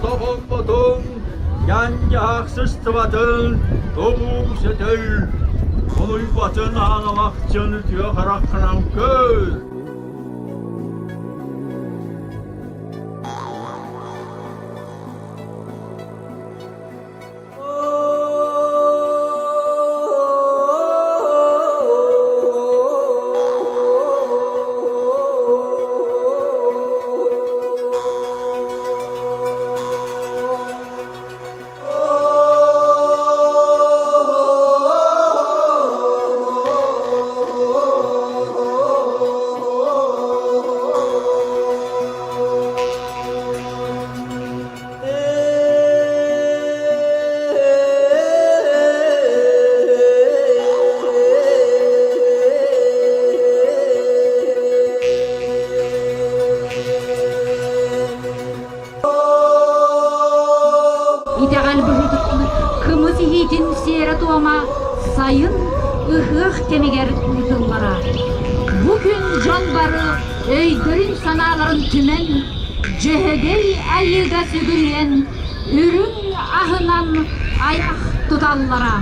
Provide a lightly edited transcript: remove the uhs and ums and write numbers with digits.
Тоҕоммотуҥ, дьан-дьаһах сыстыбатын, тумуу сөтөл, Тулуйбатын аан амахчын үтүө хараххынан көр. Итэҕэл быһыытынан кымыс иһиитин сиэрэ-туома сайын ыһыах кэмигэр ыытыллара. Бу күн дьон бары өйдөрүн-санааларын түмэн, Дьөһөгөй айыыга сүгүрүйэн, үрүҥ аһынан айах туталлара.